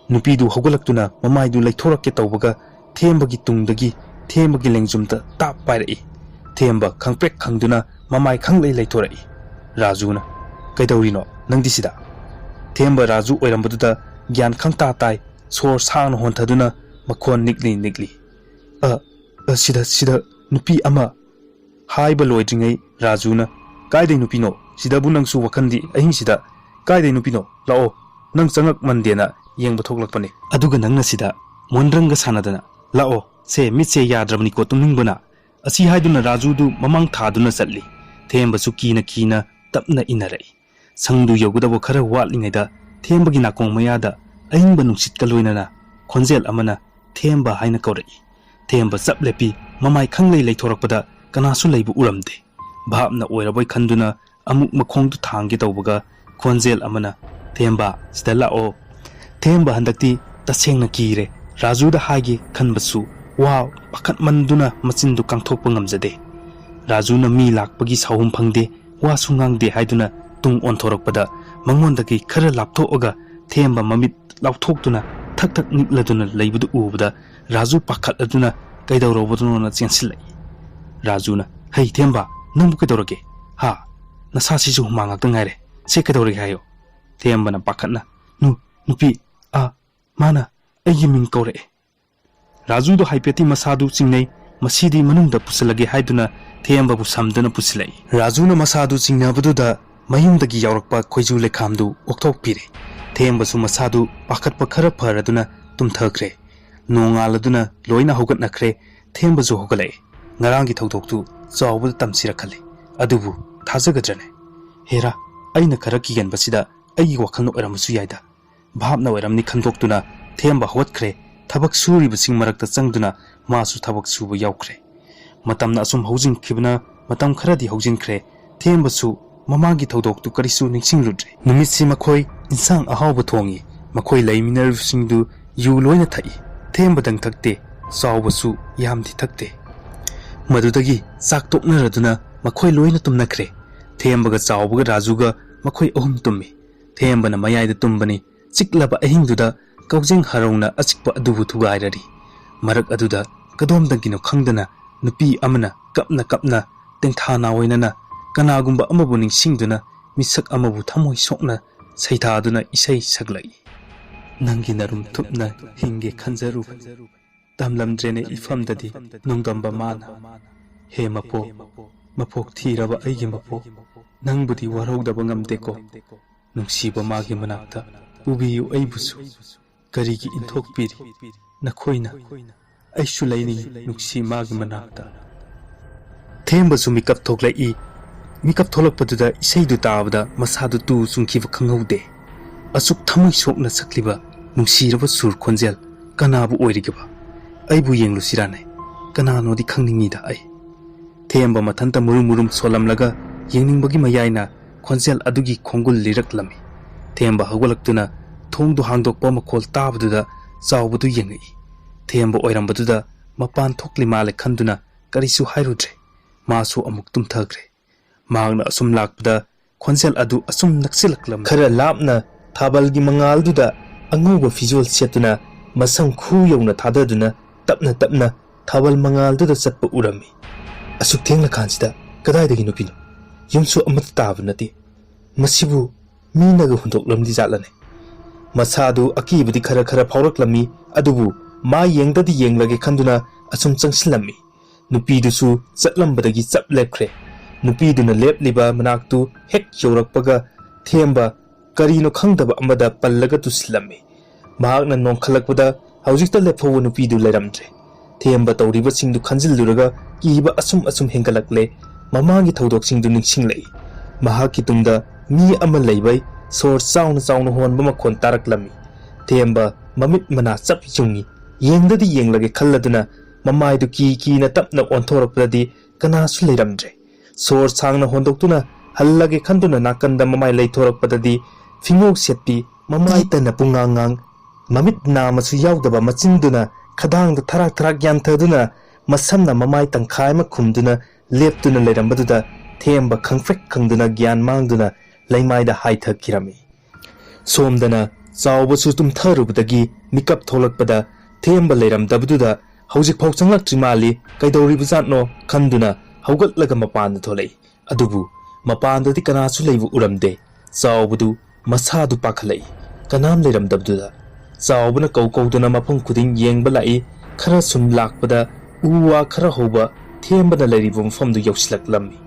ꯅꯨꯄꯤꯗꯨ ꯍꯧꯒꯠꯂꯛꯇꯨꯅ ꯃꯃꯥꯏꯗꯨ ꯂꯩꯊꯣꯔꯛꯀꯦ ꯇꯧꯕꯒ ꯊꯦꯝꯕꯒꯤ ꯇꯨꯡꯗꯒꯤ ꯊꯦꯝꯕꯒꯤ ꯂꯦꯡꯖꯨꯝꯗ ꯇꯥꯞ ꯄꯥꯏꯔꯛꯏ꯫ ꯊꯦꯝꯕ ꯈꯪꯄ꯭ꯔꯦꯛ ꯈꯪꯗꯨꯅ ꯃꯃꯥꯏ ꯈꯪꯂꯩ ꯂꯩꯊꯣꯔꯛꯏ꯫ ꯔꯥꯖꯨꯅ, "ꯀꯩꯗꯧꯔꯤꯅꯣ ꯅꯪꯗꯤ ꯁꯤꯗ?" ꯊꯦꯝꯕ ꯔꯥꯖꯨ ꯑꯣꯏꯔꯝꯕꯗꯨꯗ ꯒ꯭ꯌꯥꯟ ꯈꯪꯇꯥ ꯇꯥꯏ꯫ ꯁꯣꯔ ꯁꯥꯡꯅ ꯍꯣꯟꯊꯗꯨꯅ ꯃꯈꯣꯟ ꯅꯤꯛꯂꯤ ꯅꯤꯛꯂꯤ, "ꯑ, ꯑ, ꯁꯤꯗ, ꯁꯤꯗ ꯅꯨꯄꯤ ꯑꯃ" ꯍꯥꯏꯕ ꯂꯣꯏꯗ꯭ꯔꯤꯉꯩ ꯔꯥꯖꯨꯅ, "ꯀꯥꯏꯗꯩ ꯅꯨꯄꯤꯅꯣ? ꯁꯤꯗꯕꯨ ꯅꯪꯁꯨ ꯋꯥꯈꯟꯗꯤ ꯑꯍꯤꯡꯁꯤꯗ? ꯀꯥꯏꯗꯩ ꯅꯨꯄꯤꯅꯣ? ꯂꯥꯛꯑꯣ, ꯅꯪ ꯆꯪꯉꯛ ꯃꯟꯗꯦꯅ ꯌꯦꯡꯕ ꯊꯣꯛꯂꯛꯄꯅꯦ꯫ ꯑꯗꯨꯒ ꯅꯪꯅ ꯁꯤꯗ ꯃꯣꯟꯗ꯭ꯔꯪꯒ ꯁꯥꯟꯅꯗꯅ, ꯂꯥꯛꯑꯣ, ꯁꯦ ꯃꯤꯠꯁꯦ ꯌꯥꯗ꯭ꯔꯕꯅꯤꯀꯣ ꯇꯨꯝꯅꯤꯡꯕꯅ꯫ ꯑꯁꯤ ꯍꯥꯏꯗꯨꯅ ꯔꯥꯖꯨꯗꯨ ꯃꯃꯥꯡ ꯊꯥꯗꯨꯅ ꯆꯠꯂꯤ꯫ ꯊꯦꯝꯕꯁꯨ ꯀꯤꯅ ꯀꯤꯅ ꯇꯞꯅ ꯏꯟꯅꯔꯛꯏ꯫ ꯁꯪꯗꯨ ꯌꯧꯒꯗꯕ ꯈꯔ ꯋꯥꯠꯂꯤꯉꯩꯗ ꯊꯦꯝꯕꯒꯤ ꯅꯥꯀꯣꯡ ꯃꯌꯥꯗ ꯑꯏꯪꯕ ꯅꯨꯡꯁꯤꯠꯀ ꯂꯣꯏꯅꯅ ꯈꯣꯟꯖꯦꯜ ꯑꯃꯅ "ꯊꯦꯝꯕ" ꯍꯥꯏꯅ ꯀꯧꯔꯛꯏ꯫ ꯊꯦꯝꯕ ꯆꯞ ꯂꯦꯞꯄꯤ꯫ ꯃꯃꯥꯏ ꯈꯪꯂꯩ ꯂꯩꯊꯣꯔꯛꯄꯗ ꯀꯅꯥꯁꯨ ꯂꯩꯕ ꯎꯔꯝꯗꯦ꯫ ꯚꯥꯞꯅ ꯑꯣꯏꯔꯕꯣꯏ ꯈꯟꯗꯨꯅ ꯑꯃꯨꯛ ꯃꯈꯣꯡꯗꯨ ꯊꯥꯡꯒꯦ ꯇꯧꯕꯒ ꯈꯣꯟꯖꯦꯜ ꯑꯃꯅ "ꯊꯦꯝꯕ, ꯁꯤꯗ ꯂꯥꯛꯑꯣ"꯫ ꯊꯦꯝꯕ ꯍꯟꯗꯛꯇꯤ ꯇꯁꯦꯡꯅ ꯀꯤꯔꯦ꯫ ꯔꯥꯖꯨꯗ ꯍꯥꯏꯒꯦ ꯈꯟꯕꯁꯨ ꯋꯥ ꯄꯥꯈꯠꯃꯟꯗꯨꯅ ꯃꯆꯤꯟꯗꯨ ꯀꯥꯡꯊꯣꯛꯄ ꯉꯝꯖꯗꯦ꯫ ꯔꯥꯖꯨꯅ ꯃꯤ ꯂꯥꯛꯄꯒꯤ ꯁꯥꯎꯍꯨꯝ ꯐꯪꯗꯦ, ꯋꯥꯁꯨ ꯉꯥꯡꯗꯦ ꯍꯥꯏꯗꯨꯅ ꯇꯨꯡ ꯑꯣꯟꯊꯣꯔꯛꯄꯗ ꯃꯉꯣꯟꯗꯒꯤ ꯈꯔ ꯂꯥꯞꯊꯣꯛꯑꯒ ꯊꯦꯝꯕ ꯃꯃꯤꯠ ꯂꯥꯎꯊꯣꯛꯇꯨꯅ ꯊꯛ ꯊꯛ ꯅꯤꯛꯂꯗꯨꯅ ꯂꯩꯕꯗꯨ ꯎꯕꯗ ꯔꯥꯖꯨ ꯄꯥꯈꯠꯂꯗꯨꯅ ꯀꯩꯗꯧꯔꯕꯅꯣꯅ ꯆꯦꯟꯁꯤꯜꯂꯛꯏ꯫ ꯔꯥꯖꯨꯅ, "ꯍꯩ ꯊꯦꯝꯕ, ꯅꯪꯕꯨ ꯀꯩꯗꯧꯔꯒꯦ? ꯍꯥ? ꯅꯁꯥꯁꯤꯁꯨ ꯍꯨꯃꯥꯡ ꯉꯥꯛꯇ ꯉꯥꯏꯔꯦ꯫ ꯁꯦ ꯀꯩꯗꯧꯔꯒꯦ ꯍꯥꯏꯌꯣ?" ꯊꯦꯝꯕꯅ ꯄꯥꯈꯠꯅ, "ꯅꯨ-, ꯅꯨꯄꯤ, ꯑ, ꯃꯥꯅ ꯑꯩꯒꯤ ꯃꯤꯡ ꯀꯧꯔꯛꯑꯦ"꯫ ꯔꯥꯖꯨꯗꯣ ꯍꯥꯏꯐꯦꯠꯇꯤ ꯃꯁꯥꯗꯨ ꯆꯤꯡꯅꯩ, ꯃꯁꯤꯗꯤ ꯃꯅꯨꯡꯗ ꯄꯨꯁꯤꯜꯂꯒꯦ ꯍꯥꯏꯗꯨꯅ ꯊꯦꯝꯕꯕꯨ ꯁꯝꯗꯨꯅ ꯄꯨꯁꯤꯜꯂꯛꯏ꯫ ꯔꯥꯖꯨꯅ ꯃꯁꯥꯗꯨ ꯆꯤꯡꯅꯕꯗꯨꯗ ꯃꯌꯨꯝꯗꯒꯤ ꯌꯥꯎꯔꯛꯄ ꯈꯣꯏꯖꯨ ꯂꯩꯈꯥꯝꯗꯨ ꯑꯣꯛꯊꯣꯛꯄꯤꯔꯦ꯫ ꯊꯦꯝꯕꯁꯨ ꯃꯁꯥꯗꯨ ꯄꯥꯈꯠꯄ ꯈꯔ ꯐꯔꯗꯨꯅ ꯇꯨꯝꯊꯈ꯭ꯔꯦ꯫ ꯅꯣꯡꯉꯥꯜꯂꯗꯨꯅ ꯂꯣꯏꯅ ꯍꯧꯒꯠꯅꯈ꯭ꯔꯦ꯫ ꯊꯦꯝꯕꯁꯨ ꯍꯧꯒꯠꯂꯛꯑꯦ꯫ ꯉꯔꯥꯡꯒꯤ ꯊꯧꯗꯣꯛꯇꯨ ꯆꯥꯎꯕꯗ ꯇꯝꯁꯤꯔ ꯈꯜꯂꯤ꯫ ꯑꯗꯨꯕꯨ ꯊꯥꯖꯒꯗ꯭ꯔꯅꯦ? ꯍꯦꯔꯥ, ꯑꯩꯅ ꯈꯔ ꯀꯤꯒꯟꯕꯁꯤꯗ ꯑꯩꯒꯤ ꯋꯥꯈꯜꯅ ꯑꯣꯏꯔꯝꯕꯁꯨ ꯌꯥꯏꯗ꯫ ꯚꯥꯞꯅ ꯑꯣꯏꯔꯝꯅꯤ ꯈꯟꯗꯣꯛꯇꯨꯅ ꯊꯦꯝꯕ ꯍꯧꯒꯠꯈ꯭ꯔꯦ꯫ ꯊꯕꯛ ꯁꯨꯔꯤꯕꯁꯤꯡ ꯃꯔꯛꯇ ꯆꯪꯗꯨꯅ ꯃꯥꯁꯨ ꯊꯕꯛ ꯁꯨꯕ ꯌꯥꯎꯈ꯭ꯔꯦ꯫ ꯃꯇꯝꯅ ꯑꯁꯨꯝ ꯍꯧꯖꯤꯟꯈꯤꯕꯅ ꯃꯇꯝ ꯈꯔꯗꯤ ꯍꯧꯖꯤꯟꯈ꯭ꯔꯦ꯫ ꯊꯦꯝꯕꯁꯨ ꯃꯃꯥꯡꯒꯤ ꯊꯧꯗꯣꯛꯇꯨ ꯀꯔꯤꯁꯨ ꯅꯤꯡꯁꯤꯡꯂꯨꯗ꯭ꯔꯦ꯫ ꯅꯨꯃꯤꯠꯁꯤ ꯃꯈꯣꯏ ꯏꯟꯁꯥꯡ ꯑꯍꯥꯎꯕ ꯊꯣꯡꯉꯤ꯫ ꯃꯈꯣꯏ ꯂꯩꯃꯤꯟꯅꯔꯤꯕꯁꯤꯡꯗꯨ ꯌꯨ ꯂꯣꯏꯅ ꯊꯛꯏ꯫ ꯊꯦꯝꯕꯗꯪ ꯊꯛꯇꯦ, ꯆꯥꯎꯕꯁꯨ ꯌꯥꯝꯗꯤ ꯊꯛꯇꯦ꯫ ꯃꯗꯨꯗꯒꯤ ꯆꯥꯛ ꯇꯣꯛꯅꯔꯗꯨꯅ ꯃꯈꯣꯏ ꯂꯣꯏꯅ ꯇꯨꯝꯅꯈ꯭ꯔꯦ꯫ ꯊꯦꯝꯕꯒ ꯆꯥꯎꯕꯒ ꯔꯥꯖꯨꯒ ꯃꯈꯣꯏ ꯑꯍꯨꯝ ꯇꯨꯝꯃꯤ꯫ ꯊꯦꯝꯕꯅ ꯃꯌꯥꯏꯗ ꯇꯨꯝꯕꯅꯤ꯫ ꯆꯤꯛꯂꯕ ꯑꯍꯤꯡꯗꯨꯗ ꯀꯧꯖꯦꯡ ꯍꯔꯧꯅ ꯑꯆꯤꯛꯄ ꯑꯗꯨꯕꯨ ꯊꯨꯒꯥꯏꯔꯔꯤ꯫ ꯃꯔꯛ ꯑꯗꯨꯗ ꯀꯗꯣꯝꯗꯒꯤꯅꯣ ꯈꯪꯗꯅ ꯅꯨꯄꯤ ꯑꯃꯅ ꯀꯞꯅ ꯀꯞꯅ ꯇꯦꯡꯊꯥ ꯅꯥꯑꯣꯏꯅꯅ ꯀꯅꯥꯒꯨꯝꯕ ꯑꯃꯕꯨ ꯅꯤꯡꯁꯤꯡꯗꯨꯅ ꯃꯤꯁꯛ ꯑꯃꯕꯨ ꯊꯃꯣꯏ ꯁꯣꯛꯅ ꯁꯩꯊꯥꯗꯨꯅ ꯏꯁꯩ ꯁꯛꯂꯛꯏ꯫ "ꯅꯪꯒꯤ ꯅꯔꯨꯝ ꯊꯨꯞꯅ ꯍꯤꯡꯒꯦ ꯈꯟꯖꯔꯨꯕꯅꯤ꯫ ꯇꯝꯂꯝꯗ꯭ꯔꯦꯅꯦ ꯏꯐꯝꯗꯗꯤ ꯅꯣꯡꯗꯝꯕ ꯃꯥꯅ꯫ ꯍꯦ ꯃꯄꯣꯛ, ꯃꯄꯣꯛ ꯊꯤꯔꯕ ꯑꯩꯒꯤ ꯃꯄꯣꯛ, ꯅꯪꯕꯨꯗꯤ ꯋꯥꯔꯧꯗꯕ ꯉꯝꯗꯦꯀꯣ꯫ ꯅꯨꯡꯁꯤꯕ ꯃꯥꯒꯤ ꯃꯅꯥꯛꯇ ꯄꯨꯕꯤꯌꯨ ꯑꯩꯕꯨꯁꯨ꯫ ꯀꯔꯤꯒꯤ ꯏꯟꯊꯣꯛꯄꯤꯔꯤ ꯅꯈꯣꯏꯅ? ꯑꯩꯁꯨ ꯂꯩꯅꯤꯡꯏ ꯅꯨꯡꯁꯤ ꯃꯥꯒꯤ ꯃꯅꯥꯛꯇ"꯫ ꯊꯦꯝꯕꯁꯨ ꯃꯤꯀꯞ ꯊꯣꯛꯂꯛꯏ꯫ ꯃꯤꯀꯞ ꯊꯣꯛꯂꯛꯄꯗꯨꯗ ꯏꯁꯩꯗꯨ ꯇꯥꯕꯗ ꯃꯁꯥꯗꯨ ꯇꯨ ꯆꯨꯡꯈꯤꯕ ꯈꯪꯍꯧꯗꯦ꯫ ꯑꯁꯨꯛ ꯊꯃꯣꯏ ꯁꯣꯛꯅ ꯁꯛꯂꯤꯕ ꯅꯨꯡꯁꯤꯔꯕ ꯁꯨꯔ ꯈꯣꯟꯖꯦꯜ ꯀꯅꯥꯕꯨ ꯑꯣꯏꯔꯤꯒꯕ? ꯑꯩꯕꯨ ꯌꯦꯡꯂꯨꯁꯤꯔꯥꯅꯦ? ꯀꯅꯥꯅꯣꯗꯤ ꯈꯪꯅꯤꯡꯉꯤꯗ ꯑꯩ꯫ ꯊꯦꯝꯕ ꯃꯊꯟꯇ ꯃꯨꯔꯨꯝ ꯃꯨꯔꯨꯝ ꯁꯣꯜꯂꯝꯂꯒ ꯌꯦꯡꯅꯤꯡꯕꯒꯤ ꯃꯌꯥꯏꯅ ꯈꯣꯟꯖꯦꯜ ꯑꯗꯨꯒꯤ ꯈꯣꯡꯒꯨꯜ ꯂꯤꯔꯛꯂꯝꯃꯤ꯫ ꯊꯦꯝꯕ ꯍꯧꯒꯠꯂꯛꯇꯨꯅ ꯊꯣꯡꯗꯨ ꯍꯥꯡꯗꯣꯛꯄ ꯃꯈꯣꯜ ꯇꯥꯕꯗꯨꯗ ꯆꯥꯎꯕꯗꯨ ꯌꯦꯡꯉꯛꯏ꯫ ꯊꯦꯝꯕ ꯑꯣꯏꯔꯝꯕꯗꯨꯗ ꯃꯄꯥꯟ ꯊꯣꯛꯂꯤ ꯃꯥꯜꯂꯦ ꯈꯟꯗꯨꯅ ꯀꯔꯤꯁꯨ ꯍꯥꯏꯔꯨꯗ꯭ꯔꯦ꯫ ꯃꯥꯁꯨ ꯑꯃꯨꯛ ꯇꯨꯝꯊꯈ꯭ꯔꯦ꯫ ꯃꯍꯥꯛꯅ ꯑꯁꯨꯝ ꯂꯥꯛꯄꯗ ꯈꯣꯟꯖꯦꯜ ꯑꯗꯨ ꯑꯁꯨꯝ ꯅꯛꯁꯤꯜꯂꯛꯂꯝꯃꯤ꯫ ꯈꯔ ꯂꯥꯞꯅ ꯊꯥꯕꯜꯒꯤ ꯃꯉꯥꯜꯗꯨꯗ ꯑꯉꯧꯕ ꯐꯤꯖꯣꯜ ꯁꯦꯠꯇꯨꯅ ꯃꯁꯝ ꯈꯨ ꯌꯧꯅ ꯊꯥꯗꯗꯨꯅ ꯇꯞꯅ ꯇꯞꯅ ꯊꯥꯕꯜ ꯃꯉꯥꯜꯗꯨꯗ ꯆꯠꯄ ꯎꯔꯝꯃꯤ꯫ ꯑꯁꯨꯛ ꯊꯦꯡꯂꯀꯥꯟꯁꯤꯗ ꯀꯗꯥꯏꯗꯒꯤ ꯅꯨꯄꯤꯅꯣ? ꯌꯨꯝꯁꯨ ꯑꯃꯠꯇ ꯇꯥꯕ ꯅꯠꯇꯦ꯫ ꯃꯁꯤꯕꯨ ꯃꯤꯅꯒ ꯍꯨꯟꯗꯣꯛꯂꯝꯗꯤ ꯖꯥꯠꯂꯅꯦ? ꯃꯁꯥꯗꯨ ꯑꯀꯤꯕꯗꯤ ꯈꯔ ꯈꯔ ꯐꯥꯎꯔꯛꯂꯝꯃꯤ, ꯑꯗꯨꯕꯨ ꯃꯥ ꯌꯦꯡꯗꯗꯤ ꯌꯦꯡꯂꯒꯦ ꯈꯟꯗꯨꯅ ꯑꯁꯨꯝ ꯆꯪꯁꯤꯜꯂꯝꯃꯤ꯫ ꯅꯨꯄꯤꯗꯨꯁꯨ ꯆꯠꯂꯝꯕꯗꯒꯤ ꯆꯞ ꯂꯦꯞꯈ꯭ꯔꯦ꯫ ꯅꯨꯄꯤꯗꯨꯅ ꯂꯦꯞꯂꯤꯕ ꯃꯅꯥꯛꯇꯨ ꯍꯦꯛ ꯌꯧꯔꯛꯄꯒ ꯊꯦꯝꯕ ꯀꯔꯤꯅꯣ ꯈꯪꯗꯕ ꯑꯃꯗ ꯄꯜꯂꯒ ꯇꯨꯁꯤꯜꯂꯝꯃꯤ꯫ ꯃꯍꯥꯛꯅ ꯅꯣꯡꯈꯠꯂꯛꯄꯗ ꯍꯧꯖꯤꯛꯇ ꯂꯦꯞꯍꯧꯕ ꯅꯨꯄꯤꯗꯨ ꯂꯩꯔꯝꯗ꯭ꯔꯦ꯫ ꯊꯦꯝꯕ ꯇꯧꯔꯤꯕꯁꯤꯡꯗꯨ ꯈꯟꯖꯤꯜꯂꯨꯔꯒ ꯀꯤꯕ ꯑꯁꯨꯝ ꯑꯁꯨꯝ ꯍꯦꯟꯒꯠꯂꯛꯂꯦ꯫ ꯃꯃꯥꯡꯒꯤ ꯊꯧꯗꯣꯛꯁꯤꯡꯗꯨ ꯅꯤꯡꯁꯤꯡꯂꯛꯏ꯫ ꯃꯍꯥꯛꯀꯤ ꯇꯨꯡꯗ ꯃꯤ ꯑꯃ ꯂꯩꯕꯩ ꯁꯣꯔ ꯆꯥꯎꯅ ꯆꯥꯎꯅ ꯍꯣꯟꯕ ꯃꯈꯣꯟ ꯇꯥꯔꯛꯂꯝꯃꯤ꯫ ꯊꯦꯝꯕ ꯃꯃꯤꯠ ꯃꯅꯥ ꯆꯞ ꯌꯨꯡꯉꯤ꯫ ꯌꯦꯡꯗꯗꯤ ꯌꯦꯡꯂꯒꯦ ꯈꯜꯂꯗꯨꯅ ꯃꯃꯥꯏꯗꯨ ꯀꯤ ꯀꯤꯅ ꯇꯞꯅ ꯑꯣꯟꯊꯣꯔꯛꯄꯗꯗꯤ ꯀꯅꯥꯁꯨ ꯂꯩꯔꯝꯗ꯭ꯔꯦ꯫ ꯁꯣꯔ ꯁꯥꯡꯅ ꯍꯣꯟꯗꯣꯛꯇꯨꯅ ꯍꯜꯂꯒꯦ ꯈꯟꯗꯨꯅ ꯅꯥꯀꯟꯗ ꯃꯃꯥꯏ ꯂꯩꯊꯣꯔꯛꯄꯗꯗꯤ ꯐꯤꯉꯧ ꯁꯦꯠꯄꯤ, ꯃꯃꯥꯏ ꯇꯅ ꯄꯨꯡꯉꯥꯡ ꯉꯥꯡ, ꯃꯃꯤꯠ ꯅꯥ ꯑꯃꯁꯨ ꯌꯥꯎꯗꯕ ꯃꯆꯤꯟꯗꯨꯅ ꯈꯗꯥꯡꯗ ꯊꯔꯥꯛ ꯊꯔꯥꯛ ꯌꯥꯟꯊꯗꯨꯅ ꯃꯁꯝꯅ ꯃꯃꯥꯏ ꯇꯪꯈꯥꯏ ꯑꯃ ꯈꯨꯝꯗꯨꯅ ꯂꯦꯞꯇꯨꯅ ꯂꯩꯔꯝꯕꯗꯨꯗ ꯊꯦꯝꯕ ꯈꯪꯐ꯭ꯔꯦꯛ ꯈꯪꯗꯨꯅ ꯒ꯭ꯌꯥꯟ ꯃꯥꯡꯗꯨꯅ ꯂꯩꯃꯥꯏꯗ ꯍꯥꯏꯊꯈꯤꯔꯝꯃꯤ꯫ ꯁꯣꯝꯗꯅ ꯆꯥꯎꯕꯁꯨ ꯇꯨꯝꯊꯔꯨꯕꯗꯒꯤ ꯃꯤꯀꯞ ꯊꯣꯛꯂꯛꯄꯗ ꯊꯦꯝꯕ ꯂꯩꯔꯝꯗꯕꯗꯨꯗ ꯍꯧꯖꯤꯛꯐꯥꯎ ꯆꯪꯂꯛꯇ꯭ꯔꯤ ꯃꯥꯜꯂꯤ, ꯀꯩꯗꯧꯔꯤꯕꯖꯥꯠꯅꯣ ꯈꯟꯗꯨꯅ ꯍꯧꯒꯠꯂꯒ ꯃꯄꯥꯟꯗ ꯊꯣꯛꯂꯛꯏ꯫ ꯑꯗꯨꯕꯨ ꯃꯄꯥꯟꯗꯗꯤ ꯀꯅꯥꯁꯨ ꯂꯩꯕ ꯎꯔꯝꯗꯦ꯫ ꯆꯥꯎꯕꯗꯨ ꯃꯁꯥꯗꯨ ꯄꯥꯈꯠꯂꯛꯏ꯫ ꯀꯅꯥꯝ ꯂꯩꯔꯝꯗꯕꯗꯨꯗ ꯆꯥꯎꯕꯅ ꯀꯧ ꯀꯧꯗꯨꯅ ꯃꯐꯝ ꯈꯨꯗꯤꯡ ꯌꯦꯡꯕ ꯂꯥꯛꯏ꯫ ꯈꯔ ꯁꯨꯝ ꯂꯥꯛꯄꯗ ꯎ ꯋꯥ ꯈꯔ ꯍꯧꯕ ꯊꯦꯝꯕꯅ ꯂꯩꯔꯤꯕ ꯃꯐꯝꯗꯨ ꯌꯧꯁꯤꯜꯂꯛꯂꯝꯃꯤ꯫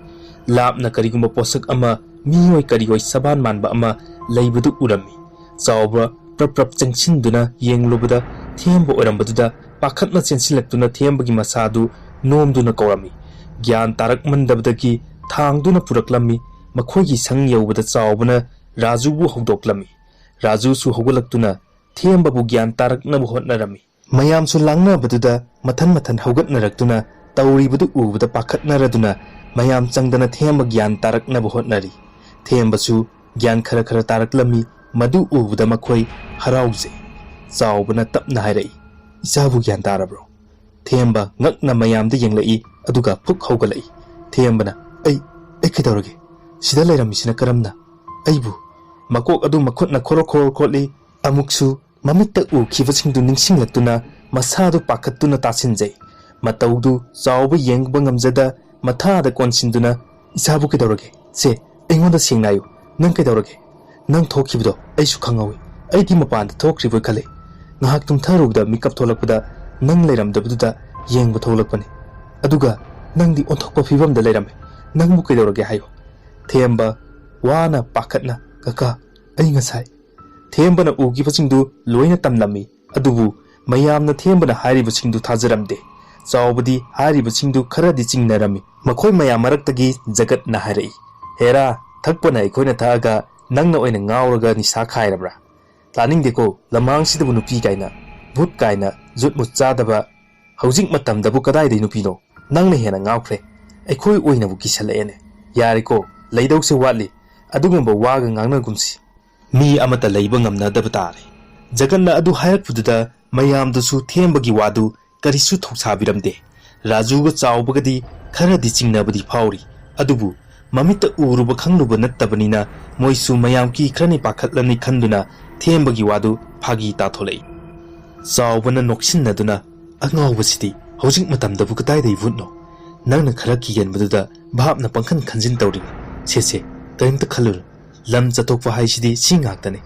ꯂꯥꯞꯅ ꯀꯔꯤꯒꯨꯝꯕ ꯄꯣꯠꯁꯛ ꯑꯃ ꯃꯤꯑꯣꯏ ꯀꯔꯤꯑꯣꯏ ꯁꯕꯥꯟ ꯃꯥꯟꯕ ꯑꯃ ꯂꯩꯕꯗꯨ ꯎꯔꯝꯃꯤ꯫ ꯆꯥꯎꯕ ꯄ꯭ꯔꯞ ꯄ꯭ꯔꯞ ꯆꯪꯁꯤꯟꯗꯨꯅ ꯌꯦꯡꯂꯨꯕꯗ ꯊꯦꯝꯕ ꯑꯣꯏꯔꯝꯕꯗꯨꯗ ꯄꯥꯈꯠꯅ ꯆꯦꯟꯁꯤꯜꯂꯛꯇꯨꯅ ꯊꯦꯝꯕꯒꯤ ꯃꯁꯥꯗꯨ ꯅꯣꯝꯗꯨꯅ ꯀꯧꯔꯝꯃꯤ꯫ ꯒ꯭ꯌꯥꯟ ꯇꯥꯔꯛꯃꯟꯗꯕꯗꯒꯤ ꯊꯥꯡꯗꯨꯅ ꯄꯨꯔꯛꯂꯝꯃꯤ꯫ ꯃꯈꯣꯏꯒꯤ ꯁꯪ ꯌꯧꯕꯗ ꯆꯥꯎꯕꯅ ꯔꯥꯖꯨꯕꯨ ꯍꯧꯗꯣꯛꯂꯝꯃꯤ꯫ ꯔꯥꯖꯨꯁꯨ ꯍꯧꯒꯠꯂꯛꯇꯨꯅ ꯊꯦꯝꯕꯕꯨ ꯒ꯭ꯌꯥꯟ ꯇꯥꯔꯛꯅꯕ ꯍꯣꯠꯅꯔꯝꯃꯤ꯫ ꯃꯌꯥꯝꯁꯨ ꯂꯥꯡꯅꯕꯗꯨꯗ ꯃꯊꯟ ꯃꯊꯟ ꯍꯧꯒꯠꯅꯔꯛꯇꯨꯅ ꯇꯧꯔꯤꯕꯗꯨ ꯎꯕꯗ ꯄꯥꯈꯠꯅꯔꯗꯨꯅ ꯃꯌꯥꯝ ꯆꯪꯗꯅ ꯊꯦꯝꯕ ꯒ꯭ꯌꯥꯟ ꯇꯥꯔꯛꯅꯕ ꯍꯣꯠꯅꯔꯤ꯫ ꯊꯦꯝꯕꯁꯨ ꯒ꯭ꯌꯥꯟ ꯈꯔ ꯈꯔ ꯇꯥꯔꯛꯂꯝꯃꯤ꯫ ꯃꯗꯨ ꯎꯕꯗ ꯃꯈꯣꯏ ꯍꯔꯥꯎꯖꯩ꯫ ꯆꯥꯎꯕꯅ ꯇꯞꯅ ꯍꯥꯏꯔꯛꯏ, "ꯏꯆꯥꯕꯨ ꯒ꯭ꯌꯥꯟ ꯇꯥꯔꯕ꯭ꯔꯣ?" ꯊꯦꯝꯕ ꯉꯛꯅ ꯃꯌꯥꯝꯗ ꯌꯦꯡꯂꯛꯏ, ꯑꯗꯨꯒ ꯐꯨꯛ ꯍꯧꯒꯠꯂꯛꯏ꯫ ꯊꯦꯝꯕꯅ, "ꯑꯩ, ꯑꯩ ꯀꯩꯗꯧꯔꯒꯦ? ꯁꯤꯗ ꯂꯩꯔꯝꯃꯤꯁꯤꯅ ꯀꯔꯝꯅ? ꯑꯩꯕꯨ?" ꯃꯀꯣꯛ ꯑꯗꯨ ꯃꯈꯨꯠꯅ ꯈꯣꯔꯣ ꯈꯣꯔꯣ ꯈꯣꯠꯂꯤ꯫ ꯑꯃꯨꯛꯁꯨ ꯃꯃꯤꯠꯇ ꯎꯈꯤꯕꯁꯤꯡꯗꯨ ꯅꯤꯡꯁꯤꯡꯂꯛꯇꯨꯅ ꯃꯁꯥꯗꯨ ꯄꯥꯈꯠꯇꯨꯅ ꯇꯥꯁꯤꯟꯖꯩ꯫ ꯃꯇꯧꯗꯨ ꯆꯥꯎꯕ ꯌꯦꯡꯕ ꯉꯝꯖꯗ ꯃꯊꯥꯗ ꯀꯣꯟꯁꯤꯟꯗꯨꯅ, "ꯏꯆꯥꯕꯨ ꯀꯩꯗꯧꯔꯒꯦ? ꯁꯦ, ꯑꯩꯉꯣꯟꯗ ꯁꯦꯡꯅ ꯍꯥꯏꯌꯨ꯫ ꯅꯪ ꯀꯩꯗꯧꯔꯒꯦ? ꯅꯪ ꯊꯣꯛꯈꯤꯕꯗꯣ ꯑꯩꯁꯨ ꯈꯪꯍꯧꯏ꯫ ꯑꯩꯗꯤ ꯃꯄꯥꯟꯗ ꯊꯣꯛꯈ꯭ꯔꯤꯕꯣꯏ ꯈꯜꯂꯤ꯫ ꯉꯥꯏꯍꯥꯛ ꯇꯨꯝꯊꯔꯨꯕꯗ ꯃꯤꯀꯞ ꯊꯣꯛꯂꯛꯄꯗ ꯅꯪ ꯂꯩꯔꯝꯗꯕꯗꯨꯗ ꯌꯦꯡꯕ ꯊꯣꯛꯂꯛꯄꯅꯤ꯫ ꯑꯗꯨꯒ ꯅꯪꯗꯤ ꯑꯣꯟꯊꯣꯛꯄ ꯐꯤꯕꯝꯗ ꯂꯩꯔꯝꯃꯦ꯫ ꯅꯪꯕꯨ ꯀꯩꯗꯧꯔꯒꯦ ꯍꯥꯏꯌꯨ?" ꯊꯦꯝꯕ ꯋꯥꯅ ꯄꯥꯈꯠꯅ, "ꯀꯀꯥ, ꯑꯩ ꯉꯁꯥꯏ" ꯊꯦꯝꯕꯅ ꯎꯈꯤꯕꯁꯤꯡꯗꯨ ꯂꯣꯏꯅ ꯇꯝꯂꯝꯃꯤ꯫ ꯑꯗꯨꯕꯨ ꯃꯌꯥꯝꯅ ꯊꯦꯝꯕꯅ ꯍꯥꯏꯔꯤꯕꯁꯤꯡꯗꯨ ꯊꯥꯖꯔꯝꯗꯦ꯫ ꯆꯥꯎꯕꯗꯤ ꯍꯥꯏꯔꯤꯕꯁꯤꯡꯗꯨ ꯈꯔꯗꯤ ꯆꯤꯡꯅꯔꯝꯃꯤ꯫ ꯃꯈꯣꯏ ꯃꯌꯥꯝ ꯃꯔꯛꯇꯒꯤ ꯖꯒꯠꯅ ꯍꯥꯏꯔꯛꯏ, "ꯍꯦꯔꯥ, ꯊꯛꯄꯅ ꯑꯩꯈꯣꯏꯅ ꯊꯛꯑꯒ ꯅꯪꯅ ꯑꯣꯏꯅ ꯉꯥꯎꯔꯒ ꯅꯤꯁꯥ ꯈꯥꯏꯔꯕ꯭ꯔꯥ? ꯇꯥꯅꯤꯡꯗꯦꯀꯣ, ꯂꯝꯍꯥꯡꯁꯤꯗꯕꯨ ꯅꯨꯄꯤ ꯀꯥꯏꯅ, ꯚꯨꯠ ꯀꯥꯏꯅ, ꯖꯨꯠ ꯃꯨꯠ ꯆꯥꯗꯕ꯫ ꯍꯧꯖꯤꯛ ꯃꯇꯝꯗꯕꯨ ꯀꯗꯥꯏꯗꯩ ꯅꯨꯄꯤꯅꯣ? ꯅꯪꯅ ꯍꯦꯟꯅ ꯉꯥꯎꯈ꯭ꯔꯦ꯫ ꯑꯩꯈꯣꯏ ꯑꯣꯏꯅꯕꯨ ꯀꯤꯁꯜꯂꯛꯑꯦꯅꯦ꯫ ꯌꯥꯔꯦꯀꯣ, ꯂꯩꯗꯧꯁꯦ ꯋꯥꯠꯂꯤ꯫ ꯑꯗꯨꯒꯨꯝꯕ ꯋꯥꯒ ꯉꯥꯡꯅꯒꯨꯝꯁꯤ꯫ ꯃꯤ ꯑꯃꯠꯇ ꯂꯩꯕ ꯉꯝꯅꯗꯕ ꯇꯥꯔꯦ꯫" ꯖꯒꯟꯅ ꯑꯗꯨ ꯍꯥꯏꯔꯛꯄꯗꯨꯗ ꯃꯌꯥꯝꯗꯨꯁꯨ ꯊꯦꯝꯕꯒꯤ ꯋꯥꯗꯨ ꯀꯔꯤꯁꯨ ꯊꯧꯁꯥꯕꯤꯔꯝꯗꯦ꯫ ꯔꯥꯖꯨꯒ ꯆꯥꯎꯕꯒꯗꯤ ꯈꯔꯗꯤ ꯆꯤꯡꯅꯕꯗꯤ ꯐꯥꯎꯔꯤ, ꯑꯗꯨꯕꯨ ꯃꯃꯤꯠꯇ ꯎꯔꯨꯕ ꯈꯪꯂꯨꯕ ꯅꯠꯇꯕꯅꯤꯅ ꯃꯣꯏꯁꯨ ꯃꯌꯥꯝ ꯀꯤ ꯈꯔꯅꯤ ꯄꯥꯈꯠꯂꯅꯤ ꯈꯟꯗꯨꯅ ꯊꯦꯝꯕꯒꯤ ꯋꯥꯗꯨ ꯐꯥꯒꯤ ꯇꯥꯊꯣꯂꯛꯏ꯫ ꯆꯥꯎꯕꯅ ꯅꯣꯛꯁꯤꯟꯅꯗꯨꯅ, "ꯑꯉꯥꯎꯕꯁꯤꯗꯤ ꯍꯧꯖꯤꯛ ꯃꯇꯝꯗꯕꯨ ꯀꯗꯥꯏꯗꯒꯤ ꯚꯨꯠꯅꯣ? ꯅꯪꯅ ꯈꯔ ꯀꯤꯒꯟꯕꯗꯨꯗ ꯚꯥꯞꯅ ꯄꯪꯈꯟ ꯈꯟꯖꯤꯟ ꯇꯧꯔꯤꯅꯤ꯫ ꯁꯦ ꯁꯦ, ꯀꯔꯤꯝꯇ ꯈꯜꯂꯨꯅꯨ꯫ ꯂꯝ ꯆꯠꯊꯣꯛꯄ ꯍꯥꯏꯁꯤꯗꯤ ꯁꯤ ꯉꯥꯛꯇꯅꯤ꯫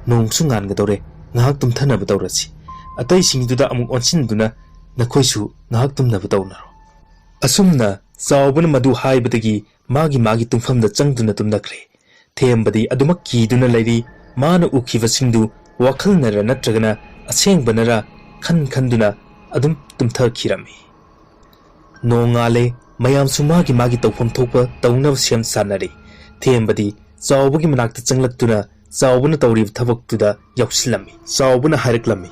ꯅꯣꯡꯁꯨ ꯉꯥꯟꯒꯗꯧꯔꯦ, ꯉꯥꯏꯍꯥꯛ ꯇꯨꯝꯊꯅꯕ ꯇꯧꯔꯁꯤ꯫ ꯑꯇꯩꯁꯤꯡꯗꯨꯗ ꯑꯃꯨꯛ ꯑꯣꯟꯁꯤꯟꯗꯨꯅ ꯅꯈꯣꯏꯁꯨ ꯉꯥꯏꯍꯥꯛ ꯇꯨꯝꯅꯕ ꯇꯧꯅꯔꯣ꯫" ꯑꯁꯨꯝꯅ ꯆꯥꯎꯕꯅ ꯃꯗꯨ ꯍꯥꯏꯕꯗꯒꯤ ꯃꯥꯒꯤ ꯃꯥꯒꯤ ꯇꯨꯝꯐꯝꯗ ꯆꯪꯗꯨꯅ ꯇꯨꯝꯅꯈ꯭ꯔꯦ꯫ ꯊꯦꯝꯕꯗꯤ ꯑꯗꯨꯃꯛ ꯀꯤꯗꯨꯅ ꯂꯩꯔꯤ꯫ ꯃꯥꯅ ꯎꯈꯤꯕꯁꯤꯡꯗꯨ ꯋꯥꯈꯜꯅꯔ ꯅꯠꯇ꯭ꯔꯒꯅ ꯑꯁꯦꯡꯕꯅꯔ ꯈꯟ ꯈꯟꯗꯨꯅ ꯑꯗꯨꯝ ꯇꯨꯝꯊꯈꯤꯔꯝꯃꯤ꯫ ꯅꯣꯡꯉꯥꯜꯂꯦ꯫ ꯃꯌꯥꯝꯁꯨ ꯃꯥꯒꯤ ꯃꯥꯒꯤ ꯇꯧꯐꯝ ꯊꯣꯛꯄ ꯇꯧꯅꯕ ꯁꯦꯝ ꯁꯥꯟꯅꯔꯦ꯫ ꯊꯦꯝꯕꯗꯤ ꯆꯥꯎꯕꯒꯤ ꯃꯅꯥꯛꯇ ꯆꯪꯂꯛꯇꯨꯅ ꯆꯥꯎꯕꯅ ꯇꯧꯔꯤꯕ ꯊꯕꯛꯇꯨꯗ ꯌꯥꯎꯁꯤꯜꯂꯝꯃꯤ꯫ ꯆꯥꯎꯕꯅ ꯍꯥꯏꯔꯛꯂꯝꯃꯤ,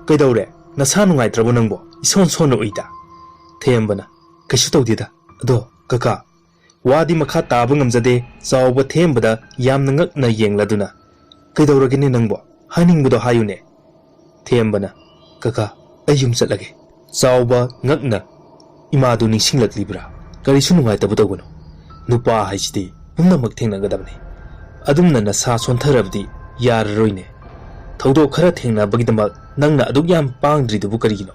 "ꯀꯩꯗꯧꯔꯦ? ꯅꯁꯥ ꯅꯨꯡꯉꯥꯏꯇ꯭ꯔꯕꯣ ꯅꯪꯕꯣ? ꯏꯁꯣꯟ ꯁꯣꯟꯅ ꯎꯏꯗ?" ꯊꯦꯝꯕꯅ, "ꯀꯩꯁꯨ ꯇꯧꯗꯦꯗ꯫ ꯑꯗꯣ ꯀꯀꯥ," ꯋꯥꯗꯤ ꯃꯈꯥ ꯇꯥꯕ ꯉꯝꯖꯗꯦ꯫ ꯆꯥꯎꯕ ꯊꯦꯝꯕꯗ ꯌꯥꯝꯅ ꯉꯛꯅ ꯌꯦꯡꯂꯗꯨꯅ, "ꯀꯩꯗꯧꯔꯒꯦꯅꯦ ꯅꯪꯕꯣ? ꯍꯥꯏꯅꯤꯡꯕꯗꯣ ꯍꯥꯏꯌꯨꯅꯦ?" ꯊꯦꯝꯕꯅ, "ꯀꯀꯥ, ꯑꯩ ꯌꯨꯝ ꯆꯠꯂꯒꯦ꯫" ꯆꯥꯎꯕ ꯉꯛꯅ, "ꯏꯃꯥꯗꯨ ꯅꯤꯡꯁꯤꯡꯂꯛꯂꯤꯕ꯭ꯔꯥ? ꯀꯔꯤꯁꯨ ꯅꯨꯡꯉꯥꯏꯇꯕ ꯇꯧꯒꯅꯨ꯫ ꯅꯨꯄꯥ ꯍꯥꯏꯁꯤꯗꯤ ꯄꯨꯝꯅꯃꯛ ꯊꯦꯡꯅꯒꯗꯕꯅꯤ꯫ ꯑꯗꯨꯝꯅ ꯅꯁꯥ ꯁꯣꯟꯊꯔꯕꯗꯤ ꯌꯥꯔꯔꯣꯏꯅꯦ꯫ ꯊꯧꯗꯣꯛ ꯈꯔ ꯊꯦꯡꯅꯕꯒꯤꯗꯃꯛ ꯅꯪꯅ ꯑꯗꯨꯛ ꯌꯥꯝ ꯄꯥꯡꯗ꯭ꯔꯤꯗꯨꯕꯨ ꯀꯔꯤꯒꯤꯅꯣ?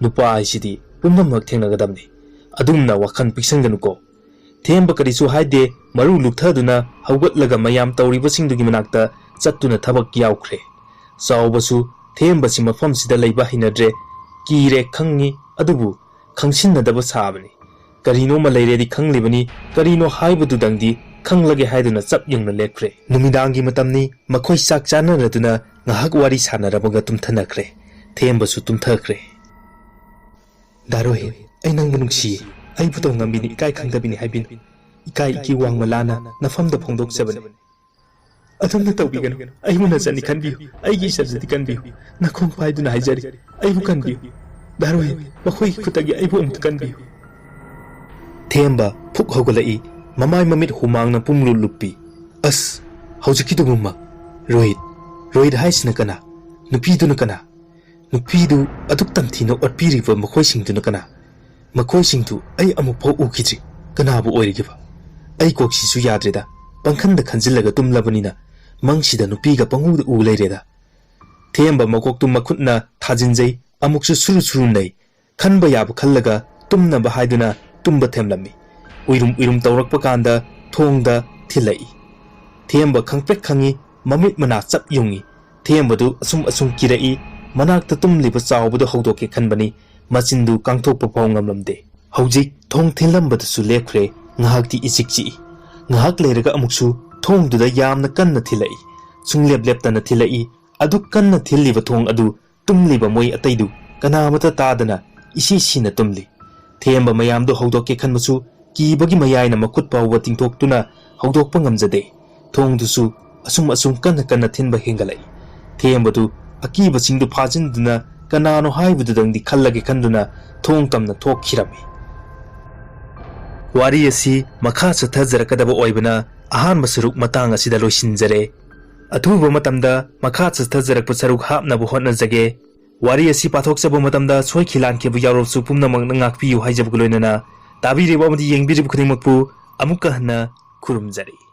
ꯅꯨꯄꯥ ꯍꯥꯏꯁꯤꯗꯤ ꯄꯨꯝꯅꯃꯛ ꯊꯦꯡꯅꯒꯗꯕꯅꯤ꯫ ꯑꯗꯨꯝꯅ ꯋꯥꯈꯜ ꯄꯤꯛꯁꯟꯒꯅꯨꯀꯣ꯫" ꯊꯦꯝꯕ ꯀꯔꯤꯁꯨ ꯍꯥꯏꯗꯦ꯫ ꯃꯔꯨ ꯂꯨꯛꯊꯗꯨꯅ ꯍꯧꯒꯠꯂꯒ ꯃꯌꯥꯝ ꯇꯧꯔꯤꯕꯁꯤꯡꯗꯨꯒꯤ ꯃꯅꯥꯛꯇ ꯆꯠꯇꯨꯅ ꯊꯕꯛ ꯌꯥꯎꯈ꯭ꯔꯦ꯫ ꯆꯥꯎꯕꯁꯨ ꯊꯦꯝꯕꯁꯤ ꯃꯐꯝꯁꯤꯗ ꯂꯩꯕ ꯍꯩꯅꯗ꯭ꯔꯦ꯫ ꯀꯤꯔꯦ ꯈꯪꯉꯤ, ꯑꯗꯨꯕꯨ ꯈꯪꯁꯤꯟꯅꯗꯕ ꯁꯥꯕꯅꯤ꯫ ꯀꯔꯤꯅꯣꯃ ꯂꯩꯔꯦꯗꯤ ꯈꯪꯂꯤꯕꯅꯤ, ꯀꯔꯤꯅꯣ ꯍꯥꯏꯕꯗꯨꯗꯪꯗꯤ ꯈꯪꯂꯒꯦ ꯍꯥꯏꯗꯨꯅ ꯆꯞ ꯌꯨꯡꯅ ꯂꯦꯞꯈ꯭ꯔꯦ꯫ ꯅꯨꯃꯤꯗꯥꯡꯒꯤ ꯃꯇꯝꯅꯤ꯫ ꯃꯈꯣꯏ ꯆꯥꯛ ꯆꯥꯅꯔꯗꯨꯅ ꯉꯥꯏꯍꯥꯛ ꯋꯥꯔꯤ ꯁꯥꯟꯅꯔꯝꯃꯒ ꯇꯨꯝꯊꯅꯈ꯭ꯔꯦ꯫ ꯊꯦꯝꯕꯁꯨ ꯇꯨꯝꯊꯈ꯭ꯔꯦ꯫ "ꯗꯥ ꯔꯣꯍꯤꯠ, ꯑꯩ ꯅꯪꯕꯨ ꯅꯨꯡꯁꯤꯌꯦ꯫ ꯑꯩꯕꯨ ꯇꯧꯉꯝꯕꯤꯅꯤ, ꯏꯀꯥꯏ ꯈꯪꯗꯕꯤꯅꯤ ꯍꯥꯏꯕꯤꯅꯨ꯫ ꯏꯀꯥꯏ ꯏꯀꯤ ꯋꯥꯡꯃ ꯂꯥꯟꯅ ꯅꯐꯝꯗ ꯐꯣꯡꯗꯣꯛꯆꯕꯅꯤ꯫" "ꯑꯗꯨꯝꯅ ꯇꯧꯕꯤꯒꯅꯨ꯫ ꯑꯩꯕꯨ ꯅꯆꯟꯅꯤ ꯈꯟꯕꯤꯌꯨ꯫ ꯑꯩꯒꯤ ꯏꯆꯟꯁꯤꯗꯤ ꯀꯟꯕꯤꯌꯨ꯫ ꯅꯈꯣꯡ ꯄꯥꯏꯗꯨꯅ ꯍꯥꯏꯖꯔꯤ, ꯑꯩꯕꯨ ꯀꯟꯕꯤꯌꯨ꯫ ꯗꯥ ꯔꯣꯍꯤꯠ, ꯃꯈꯣꯏꯒꯤ ꯈꯨꯠꯇꯒꯤ ꯑꯩꯕꯨ ꯑꯃꯨꯛꯇ ꯀꯟꯕꯤꯌꯨ꯫" ꯊꯦꯝꯕ ꯐꯨꯛ ꯍꯧꯒꯠꯂꯛꯏ꯫ ꯃꯃꯥꯏ ꯃꯃꯤꯠ ꯍꯨꯃꯥꯡꯅ ꯄꯨꯝꯂꯨ ꯂꯨꯞꯄꯤ꯫ "ꯑꯁ, ꯍꯧꯖꯤꯛꯀꯤꯗꯨꯕꯨꯃ꯫ ꯔꯣꯍꯤꯠ, ꯔꯣꯍꯤꯠ ꯍꯥꯏꯁꯤꯅ ꯀꯅꯥ? ꯅꯨꯄꯤꯗꯨꯅ ꯀꯅꯥ? ꯅꯨꯄꯤꯗꯨ ꯑꯗꯨꯛ ꯇꯝꯊꯤꯅ ꯑꯣꯠꯄꯤꯔꯤꯕ ꯃꯈꯣꯏꯁꯤꯡꯗꯨꯅ ꯀꯅꯥ? ꯃꯈꯣꯏꯁꯤꯡꯗꯨ ꯑꯩ ꯑꯃꯨꯛꯐꯥꯎ ꯎꯈꯤꯗ꯭ꯔꯤ꯫ ꯀꯅꯥꯕꯨ ꯑꯣꯏꯔꯤꯒꯦꯕ? ꯑꯩ ꯀꯣꯛꯁꯤꯁꯨ ꯌꯥꯗ꯭ꯔꯦꯗ꯫ ꯄꯪꯈꯟꯗ ꯈꯟꯖꯤꯜꯂꯒ ꯇꯨꯝꯂꯕꯅꯤꯅ ꯃꯪꯁꯤꯗ ꯅꯨꯄꯤꯒ ꯄꯪꯎꯗ ꯎ ꯂꯩꯔꯦꯗ꯫" ꯊꯦꯝꯕ ꯃꯀꯣꯛꯇꯨ ꯃꯈꯨꯠꯅ ꯊꯥꯖꯤꯟꯖꯩ꯫ ꯑꯃꯨꯛꯁꯨ ꯁꯨꯔꯨ ꯁꯨꯔꯨ ꯅꯩ꯫ ꯈꯟꯕ ꯌꯥꯕ ꯈꯜꯂꯒ ꯇꯨꯝꯅꯕ ꯍꯥꯏꯗꯨꯅ ꯇꯨꯝꯕ ꯊꯦꯝꯂꯝꯃꯤ꯫ ꯎꯏꯔꯨꯝ ꯎꯏꯔꯨꯝ ꯇꯧꯔꯛꯄ ꯀꯥꯟꯗ ꯊꯣꯡꯗ ꯊꯤꯜꯂꯛꯏ꯫ ꯊꯦꯝꯕ ꯈꯪꯄ꯭ꯔꯦꯛ ꯈꯪꯉꯤ꯫ ꯃꯃꯤꯠ ꯃꯅꯥ ꯆꯞ ꯌꯨꯡꯉꯤ꯫ ꯊꯦꯝꯕꯗꯨ ꯑꯁꯨꯝ ꯑꯁꯨꯝ ꯀꯤꯔꯛꯏ꯫ ꯃꯅꯥꯛꯇ ꯇꯨꯝꯂꯤꯕ ꯆꯥꯎꯕꯗꯨ ꯍꯧꯗꯣꯛꯀꯦ ꯈꯟꯕꯅꯤ꯫ ꯃꯆꯤꯟꯗꯨ ꯀꯥꯡꯊꯣꯛꯄ ꯐꯥꯎ ꯉꯝꯂꯝꯗꯦ꯫ ꯍꯧꯖꯤꯛ ꯊꯣꯡ ꯊꯤꯜꯂꯝꯕꯗꯨꯁꯨ ꯂꯦꯞꯈ꯭ꯔꯦ꯫ ꯉꯥꯏꯍꯥꯛꯇꯤ ꯏꯆꯤꯛ ꯆꯤꯛꯏ꯫ ꯉꯥꯏꯍꯥꯛ ꯂꯩꯔꯒ ꯑꯃꯨꯛꯁꯨ ꯊꯣꯡꯗꯨꯗ ꯌꯥꯝꯅ ꯀꯟꯅ ꯊꯤꯜꯂꯛꯏ꯫ ꯁꯨꯡꯂꯦꯞ ꯂꯦꯞꯇꯅ ꯊꯤꯜꯂꯛꯏ꯫ ꯑꯗꯨꯛ ꯀꯟꯅ ꯊꯤꯜꯂꯤꯕ ꯊꯣꯡ ꯑꯗꯨ ꯇꯨꯝꯂꯤꯕ ꯃꯣꯏ ꯑꯇꯩꯗꯨ ꯀꯅꯥ ꯑꯃꯠꯇ ꯇꯥꯗꯅ ꯏꯁꯤ ꯁꯤꯅ ꯇꯨꯝꯂꯤ꯫ ꯊꯦꯝꯕ ꯃꯌꯥꯝꯗꯨ ꯍꯧꯗꯣꯛꯀꯦ ꯈꯟꯕꯁꯨ ꯀꯤꯕꯒꯤ ꯃꯌꯥꯏꯅ ꯃꯈꯨꯠ ꯐꯥꯎꯕ ꯇꯤꯡꯊꯣꯛꯇꯨꯅ ꯍꯧꯗꯣꯛꯄ ꯉꯝꯖꯗꯦ꯫ ꯊꯣꯡꯗꯨꯁꯨ ꯑꯁꯨꯝ ꯑꯁꯨꯝ ꯀꯟꯅ ꯀꯟꯅ ꯊꯤꯟꯕ ꯍꯦꯟꯒꯠꯂꯛꯏ꯫ ꯊꯦꯝꯕꯗꯨ ꯑꯀꯤꯕꯁꯤꯡꯗꯨ ꯐꯥꯖꯤꯟꯗꯨꯅ ꯀꯅꯥꯅꯣ ꯍꯥꯏꯕꯗꯨꯗꯪꯗꯤ ꯈꯜꯂꯒꯦ ꯈꯟꯗꯨꯅ ꯊꯣꯡ ꯀꯝꯅ ꯊꯣꯛꯈꯤꯔꯝꯃꯤ꯫ ꯋꯥꯔꯤ ꯑꯁꯤ ꯃꯈꯥ ꯆꯠꯊꯖꯔꯛꯀꯗꯕ ꯑꯣꯏꯕꯅ ꯑꯍꯥꯟꯕ ꯁꯔꯨꯛ ꯃꯇꯥꯡ ꯑꯁꯤꯗ ꯂꯣꯏꯁꯤꯟꯖꯔꯦ꯫ ꯑꯊꯨꯕ ꯃꯇꯝꯗ ꯃꯈꯥ ꯆꯠꯊꯖꯔꯛꯄ ꯁꯔꯨꯛ ꯍꯥꯞꯅꯕ ꯍꯣꯠꯅꯖꯒꯦ꯫ ꯋꯥꯔꯤ ꯑꯁꯤ ꯄꯥꯊꯣꯛꯆꯕ ꯃꯇꯝꯗ ꯁꯣꯏꯈꯤ ꯂꯥꯟꯈꯤꯕ ꯌꯥꯎꯔꯕꯁꯨ ꯄꯨꯝꯅꯃꯛꯅ ꯉꯥꯛꯄꯤꯌꯨ ꯍꯥꯏꯖꯕꯒ ꯂꯣꯏꯅꯅ ꯇꯥꯕꯤꯔꯤꯕ ꯑꯃꯗꯤ ꯌꯦꯡꯕꯤꯔꯤꯕ ꯈꯨꯗꯤꯡꯃꯛꯄꯨ ꯑꯃꯨꯛꯀ ꯍꯟꯅ ꯈꯨꯔꯨꯝꯖꯔꯤ꯫